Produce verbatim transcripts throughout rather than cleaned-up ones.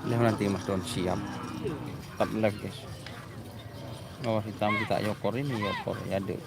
Lah, nanti Mas Don siap. Tetap live, guys. Oh, hitam kita yokor ini, yokor, ya, deh.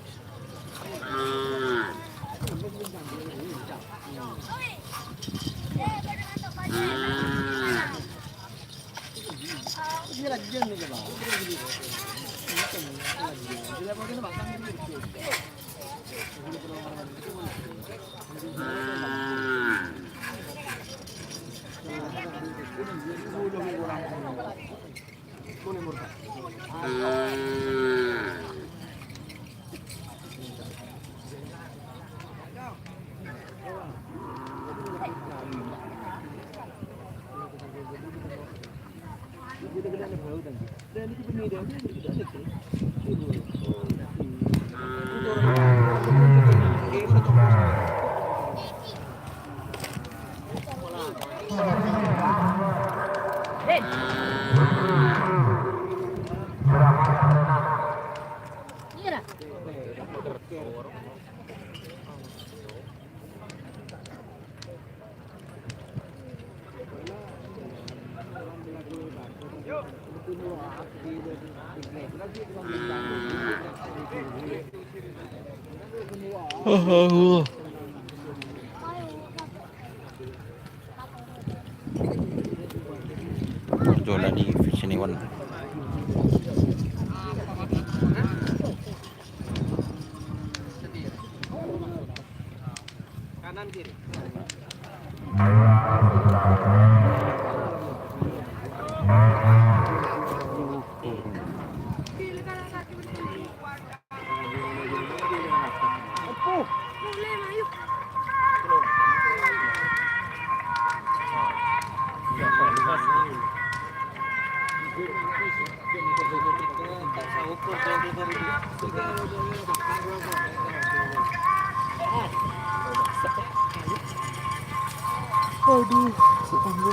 Jolani Vision One. Kanan kiri. Aduh, ya ampun.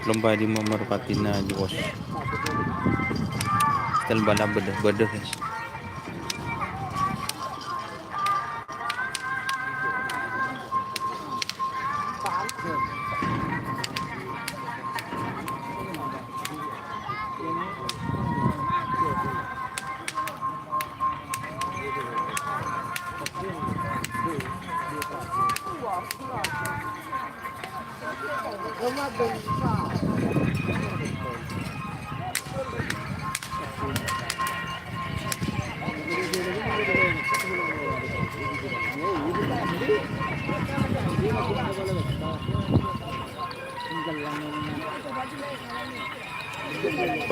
Lomba di Merpatina, Bos. Setel bala bâdâ-bâdâ, guys.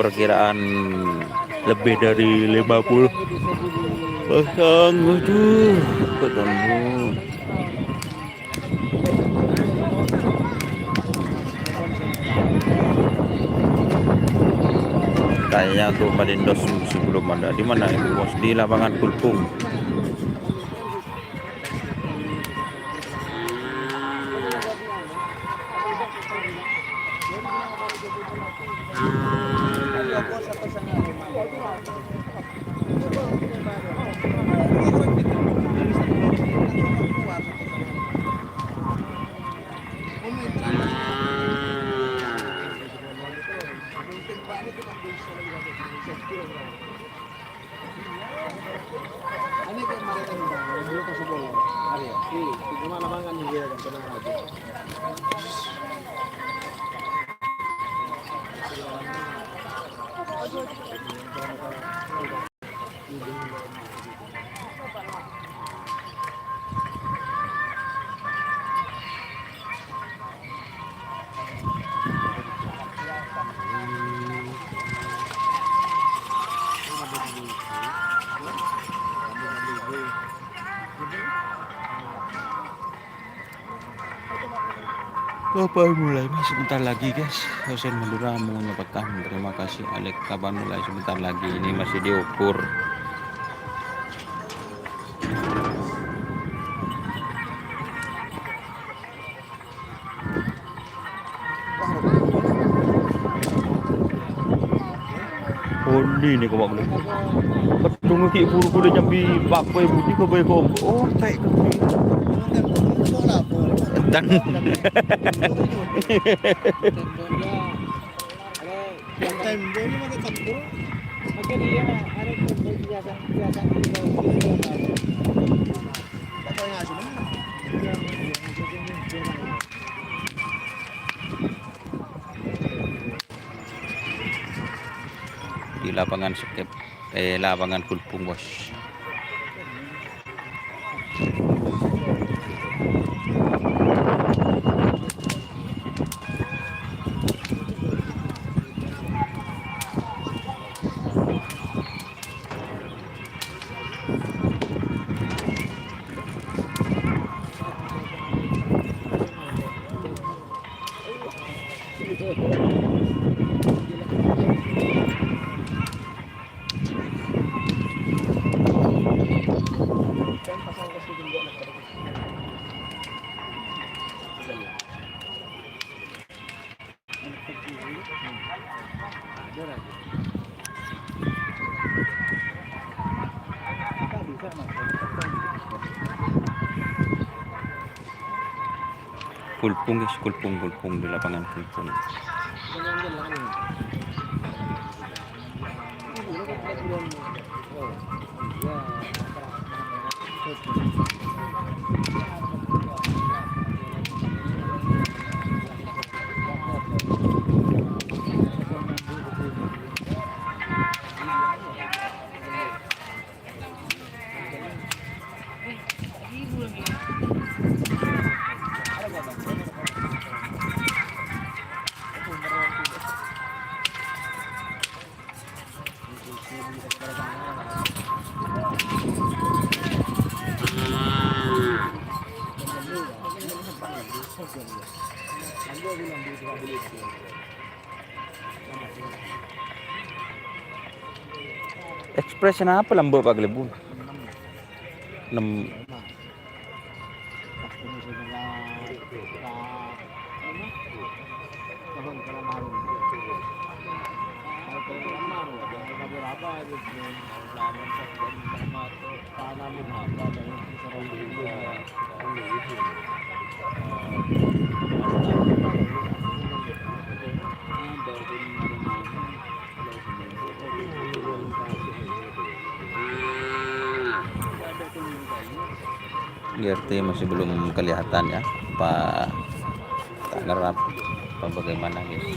Perkiraan lebih dari lima puluh pasang, waduh, ketemu. Kayaknya untuk Madindos sebelum ada. Di mana itu, Bos? Di lapangan Kulkung. Bapak mulai, Mas, sebentar lagi, guys. Husein Madura mau nyepakkan. Terima kasih, Alek. Kapan mulai? Sebentar lagi. Ini masih diukur. Oli nèko, Pak. Kedung ghi' buru-buru nyambi pakoè budi ka bâi kok. Oh, taè' kebbi. Enten. Di lapangan skep, eh, lapangan kulpung, Bos. Kulpung, guys, kulpung, kulpung, di lapangan kulpung. Eksprès napa lambâ', Pak, kalèbun? Nem- Di R T masih belum kelihatan ya, apa tak ngerap, apa bagaimana, guys.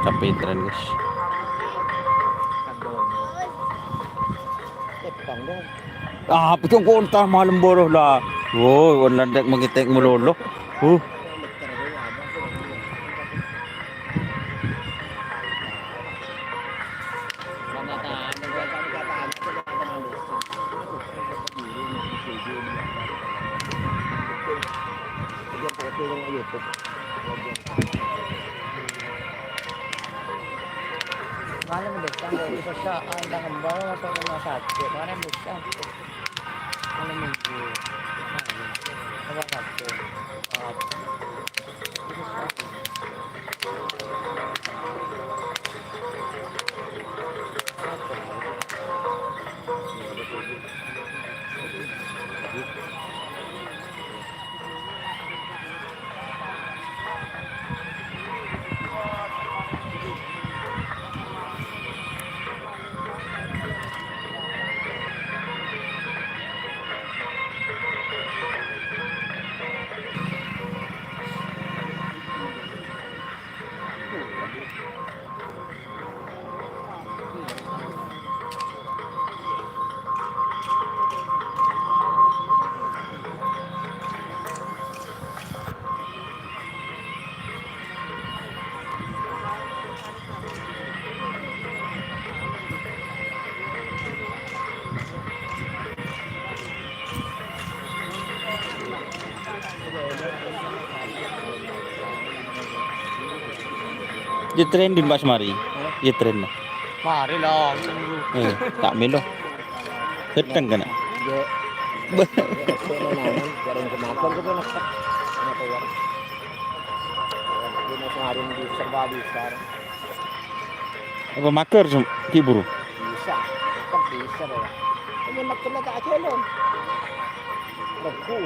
Tapi tren, guys. Ah, pocong kontas malem boroh la. Woi, won landek mengitek melolo. Huh. Malem bisa, nggak bisa, tangan bawah masuk rumah sakit. Mana bisa? Malem minggu. Apa sakit? Jitren din pas mari. Jitren. Mari lah. Eh, tak melo. Heteng kana. Iya. Beh. Iya, iya, iya, iya, iya, iya, iya, iya, iya. Ini serba bisa. Apa mager, Sem-, Ki Buru? Bisa, tetep bisa, Bang. Ini magernya tak aja, loh. Lego.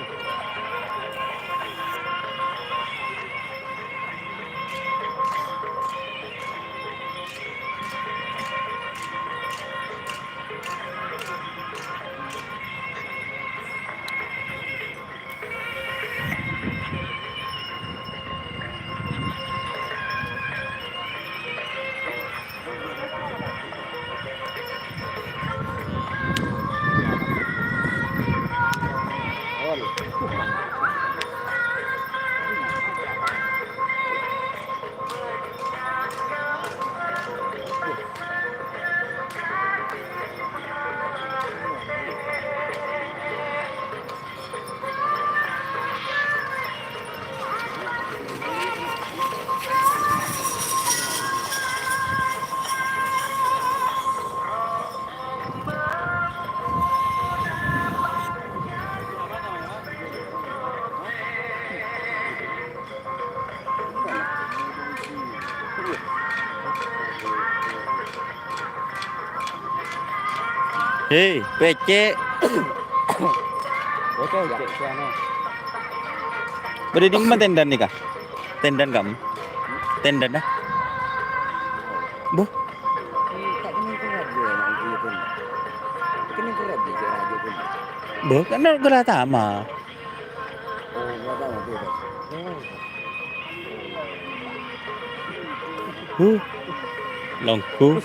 Hei, pècè'. Bocah, cek, cek, anu. Bâdâ è dimma tèndhâna nèka? Tèndhâna kamu? Tèndhâna? Bu? Bâ, kan gula tama. Huh. Longgu.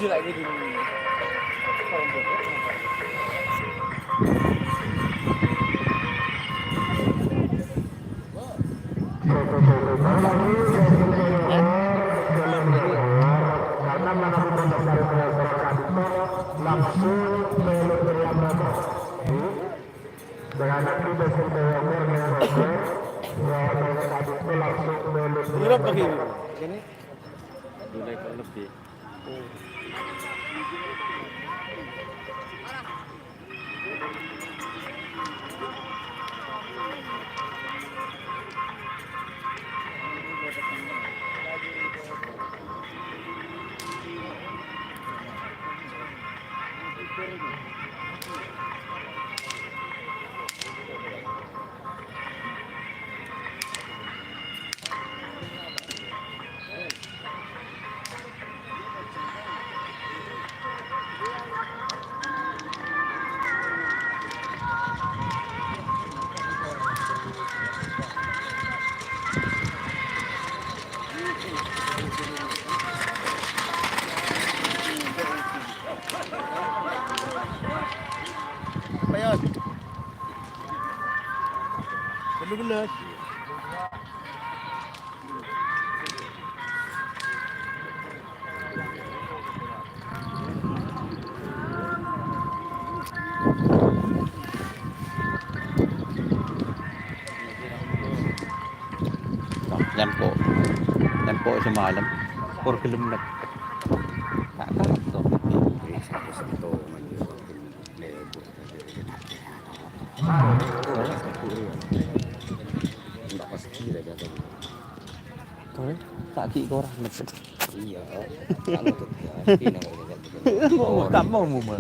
Pira pagi? Dua ekor lebih. Nyampo', nyampo' samalem, kor gelem nep-, ta' kanto. Wis, aku sentongan yo, lebur. Enggak pasti lah jatuh. Kau tak ki kor nep-, Iya, kan nutup ya. Ini namanya. Kok tak mau, Mama?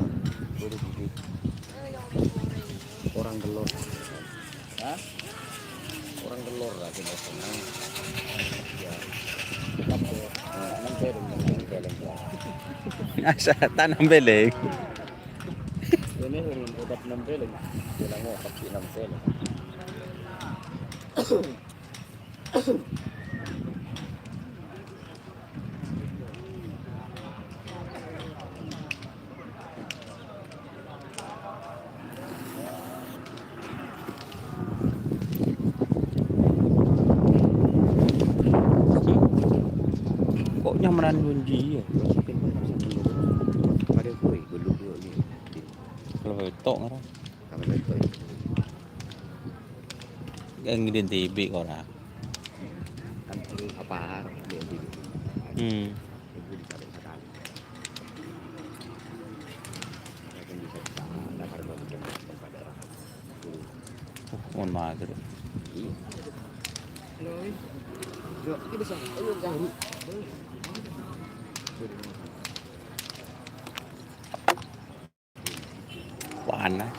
Orang gelor. Hah? Orang gelor lah, kita senang. Ya. Tetap ya. Nah, nanti ada yang keleng ya. Asa tanam beleng. Ini yang udah enam beleng. Dia mau tapi enam beleng. Kok nyamanan ngunci ya? Pada kue, belum dua ini. Kalau betok ngarang. Kalau betok. Yang ngidin tibi ora. Kan perlu apa? Dia tibi. Hmm. Ibu dicari sekali. Mohon maaf, gitu. Panas.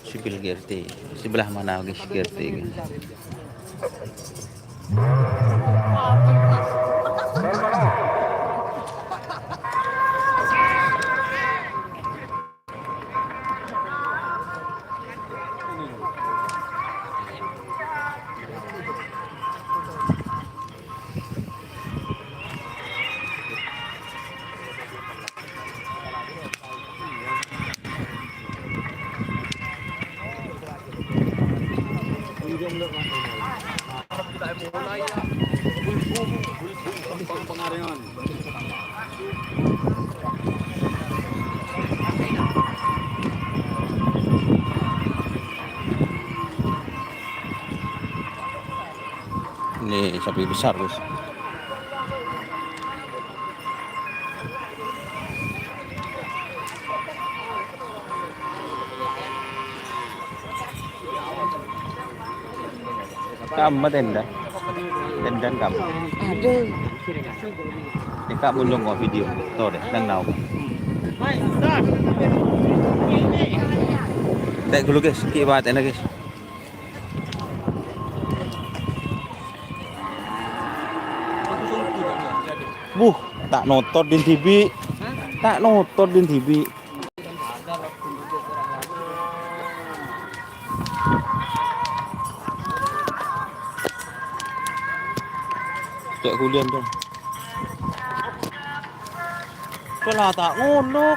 Sibil G R T. Sebelah mana lagi si G R T ini? Ini sapi besar, Gus. Kamma tenda? Tenda kamma? Aduh. Ini Kak Munjung kok video. Tuh deh, nang nau. Tek dulu, guys. Ki' bâtèna, guys. Wuh, ta' notot din dhibi'. Ta' notot din dhibi'. Cek kulian, Cong. Salah ta' ngono.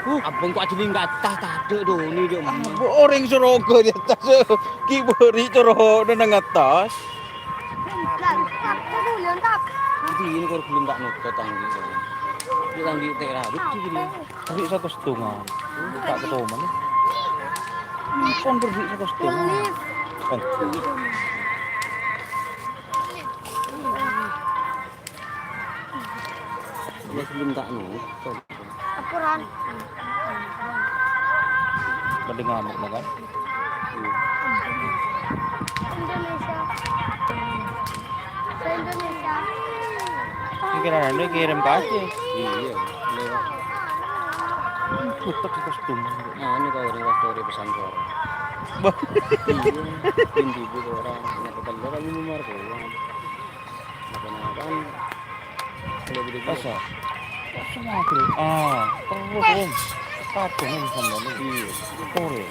Uh. Abang kok ajine nggak tah tadek doni, Cok. Abang oreng soroga di atas. Ki beri coro nang atas. Lah, tak kulian, tak. Nanti ini kalau belum tak nutup tanggung. Ini tanggung tera, betul gini. Berri' saka settonga. Ta' ketoman. Ampon berri' saka settonga. Ampon. Wis belum tak anu. Apuran. Mending ngamuk, kan? Indonesia. Indonesia. Mungkin anaknya kirim ke Aceh. Iya, lewat. Putek ke Kastum. Nah, ini kau orang Kastum pesan suara. Bah. Iya, pintu itu orang. Kenapa kan? Kan ini marco. Apa-apa? Udah gede-gede. Masa? Masa ngadu? Ah, terus, Om. Kadung, Om, sampeyan. Iya. Sore.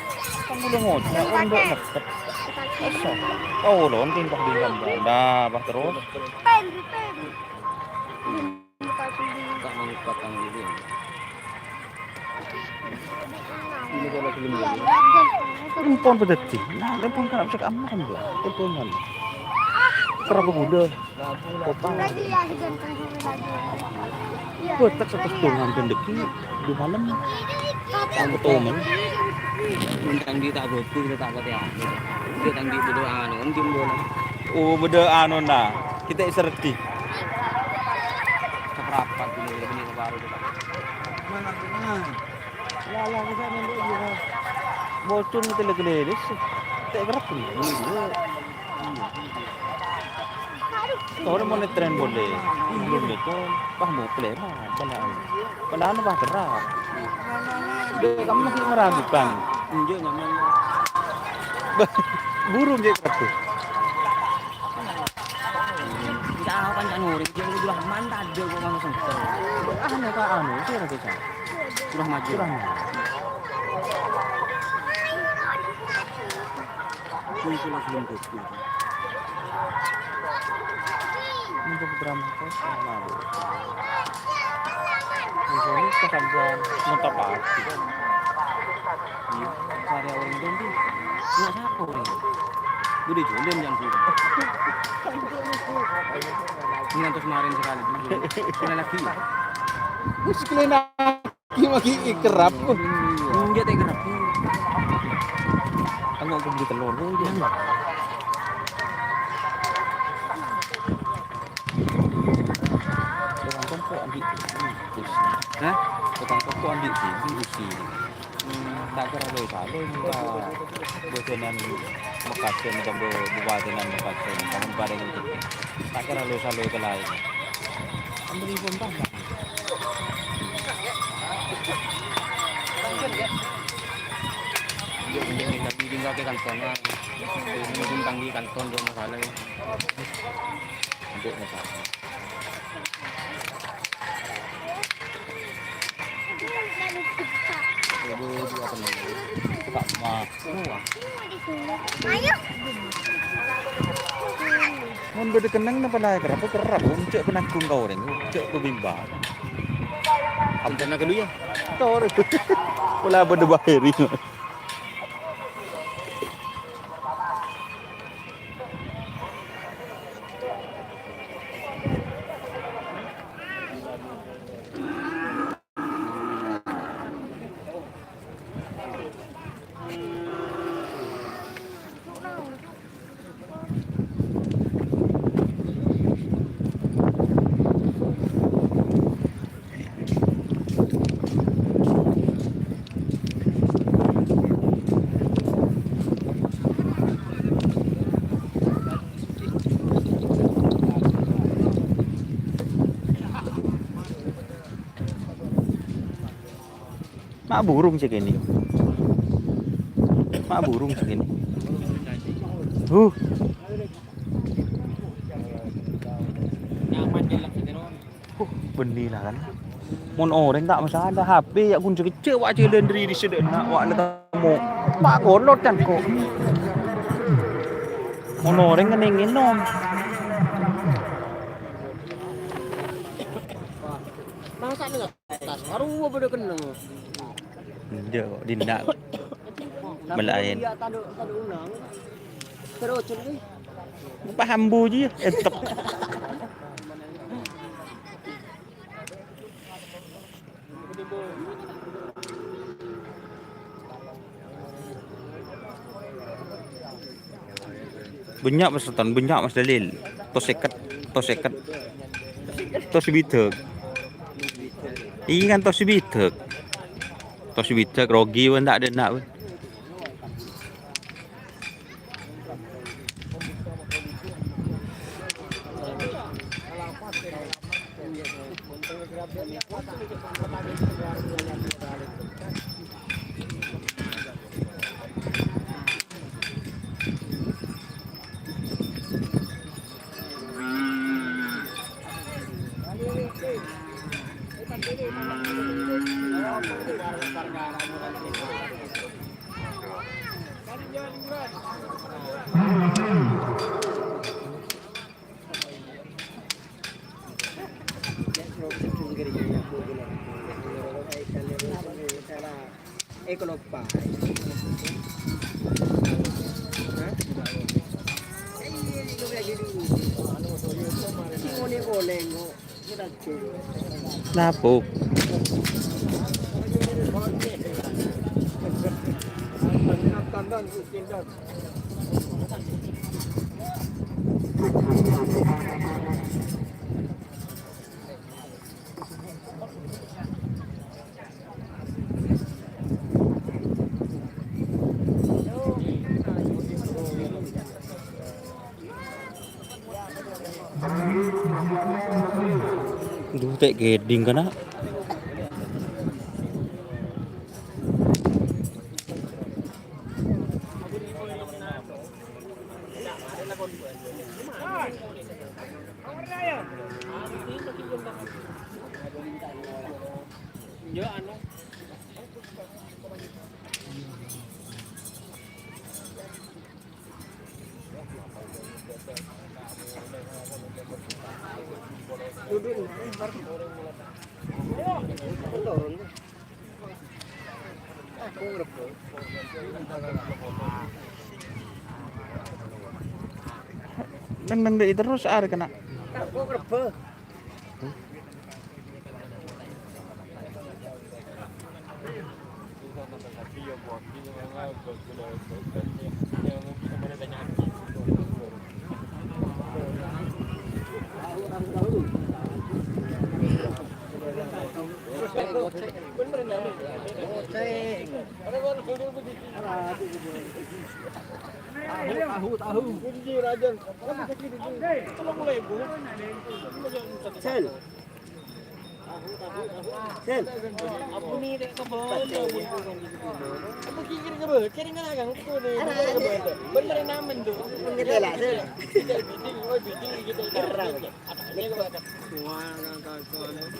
Kan udah ngocak, Om, ndak neket. Masa? Tahu loh, Om, timpah di dalam. Nah, pas terus. Tak mangkat tangan gitu ya. Ini kalau belum ya. Empon pedadi. Nah, empon kan bisa aman, Mbak. Empon kan. Kerap udah. Kopa. Buat tak satu setengah jam deki. Di malam. Aku tomen. Bintang di tak boku, kita tak pati anu. Bintang di bodoh anu, tim bola. Oh, beda anu, nah. Kita iserti. Seprapat ini, ini baru kita. Mana, mana? Lah, lah, kita nunggu juga. Bocor nanti lagi lelis. Tak kerap ini. Ini juga. Iya. Tore mon tren bolle. Belum gitu. Wah, mau play mah, benar. Benar, wah, gerak. Dia kamu masih meragukan. Enggak, nyaman. Buru, dia kerap. Enggak, kan, kan, orang dia udah mantap, dia kok langsung. Anu, Kak, anu, itu yang kita. Sudah maju. Sudah maju. Kuwi kula gelem dadi. Untuk drama kok sama, Bu. Ini kesampean ngetop ati. Iya, karya orang itu nanti. Enggak siapa orang itu. Udah jodoh yang sih. Ini ngantos kemarin sekali dulu. Sekali lagi ya. Wis kelena. Ki magi ikrap. Enggak, tak ikrap. Aku, aku beli telur. Enggak. Tukang toko ambil bungkus. Hah? Tukang toko ambil bungkus. Hmm. Tak kira lo salo, enggak. Bojonan Mekaten, atau bu-, bupatenan Mekaten, tahun paling itu. Tak kira lo salo ke lain. Ambil pun tambah. Iya, mungkin lagi tinggal ke kantong, ah. Mungkin tanggi kantong, dua masalah, ya. Untuk masalah. Dua, dua, apa nih? Buka, Mas. Wah. Mon bâdâ kennengnga napa la kerrap, kerrap, Om, cè' pananggung ka orèng, cè' pabimbang. Rencana kedua ya? Tor. Pola bâdâ bahèri. Ma' burung sè kènè'. Ma' burung sè kènè'. Huh. Huh, bânnè la kan. Mon orèng ta' masalah, H P ya kunci kecil, wa' jhâlân dâri sèdhâna, wa' la temmo. Pa' kolot kan kok. Mon orèng kènè' ngènom. Masa' nèng attas, arowa bâdâ kennengnga. Enjâ' kok, dinna'. Melaen. Paham, Bu, ji, entep. Bânnya', Mas Seton, bânnya', Mas Dalil. Tos sèket, tos sèket. Tos bidhâk. Iyâ kan, tos bidhâk. Tos bidhâk, rogi bân ta' dâna' bân. È, kaloppaè. Hah? È, iyâ, iyâ, iyâ, iyâ. Sè ngonè' polè, engko'. Napuk. Dhu, ta' kèdhing kana'. Neng-neng dhi' terros arè kana'. Tahu, tahu, tahu. Kunci rajan. Sel. Sel. Apa ni, dek, kebal? Apa kira-kira? Kira-kira kan, apa ni? Bener namen tu. Pengen lah, Sel. Kita bidding, oh, bidding, kita. Kerang.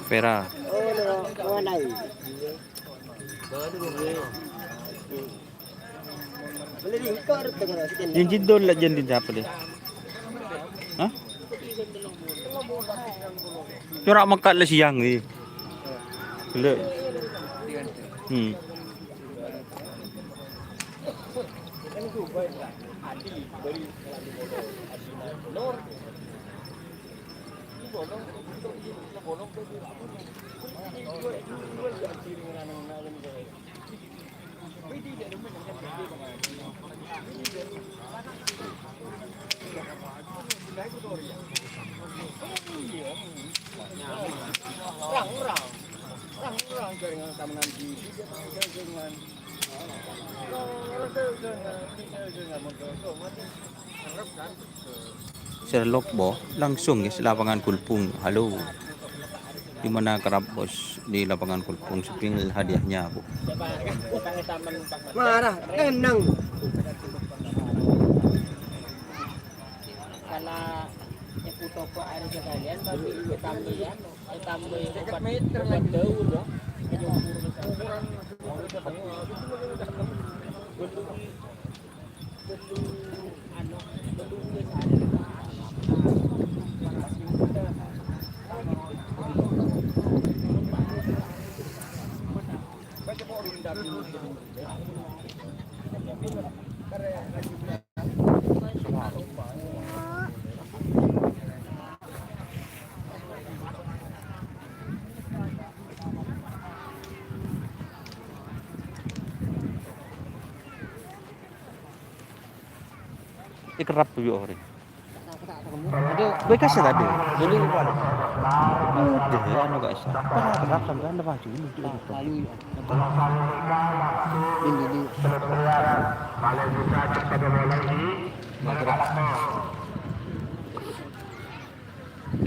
Vera. Oh, no. Oh, naik. Yang jidon la jân di sapa deh? Hah? Corak mekkat la siang nih. Gila. Hmm. Sherlock, Bo, langsung ya, lapangan Gulpung. Halo. Di mana kerap, Bos? Di lapangan Gulpung. Sepil hadiahnya, Bu. Marah, tenang. Kalau yang foto kok ada sekalian, tapi tambahan, eh, tambahan empat meter lagi. Daun, ya. Ikerrap yo ore. Aduh, bekas ya tadi. Jadi udah ya, anu, guys. Kerrap sampai anda maju ini. Ini, ini.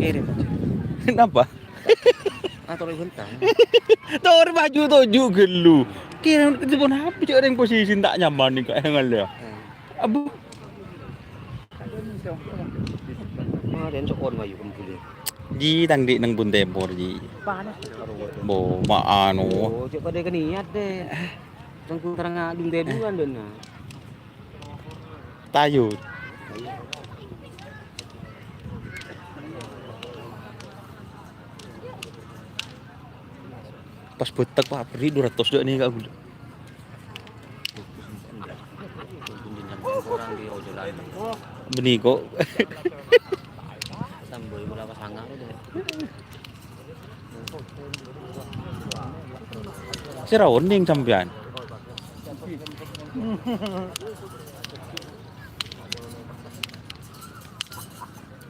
Kirim aja. Kenapa? Atau lebih entah. Tor baju toju' ghâllu. Kèra kejepon apa cè' orèng posisi ta' nyaman nèko, eh, ngala. Eh. Abu. Wah, dan cokon mayu kembali. Ji, tang di' neng pun tempor, ji. Panas. Bo, ma anu. Oh, cek pada ke niat deh. Tengku terang adung tebu kan, Don, nah. Tayut. Pas bâtek, Pak, beri dua ratus dek ni, Kak, gula. Bânnè, kok. Sè ra onèng sampèyan.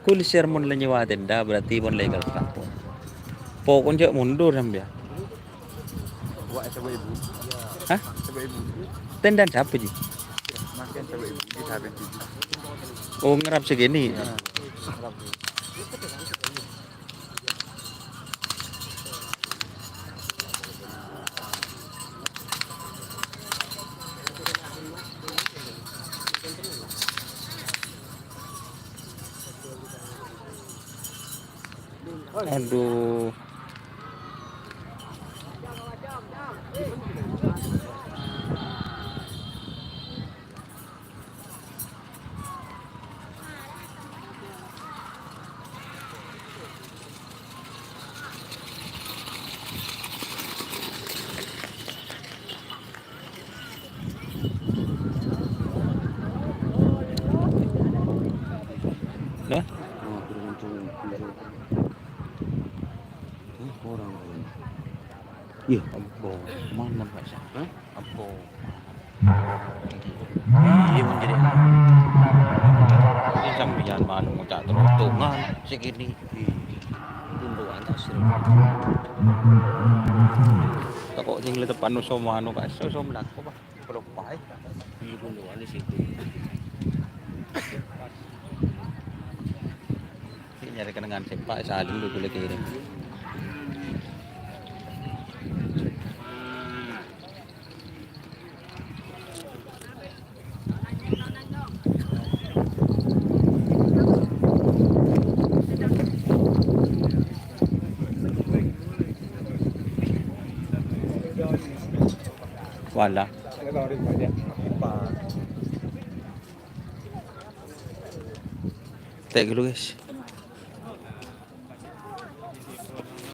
Kulisèr mon la nyèwa tenda, berarti mon la èkal kampong. Pokoknya mundur sampèyan. Wah, coba ibu. Hah? Coba ibu. Tenda siapa, Ji? Makin coba ibu. Di samping sini. Oh, ngarep segini. Ya. Aduh. Dah? Iya, abo. Mana, Pak? Hah? Abo. Iya, menjadi. Ini sampeyan manu ngucap terus, dongan segini. Bunduan tak sih. Toko sing letepan nusom anu, Pak. Nusom lako, Pak. Pelupai. Ini bunduan di situ. Ini nyari kenangan sepak, saling dulu kirim. Wala. Tè' ghâllu, guys.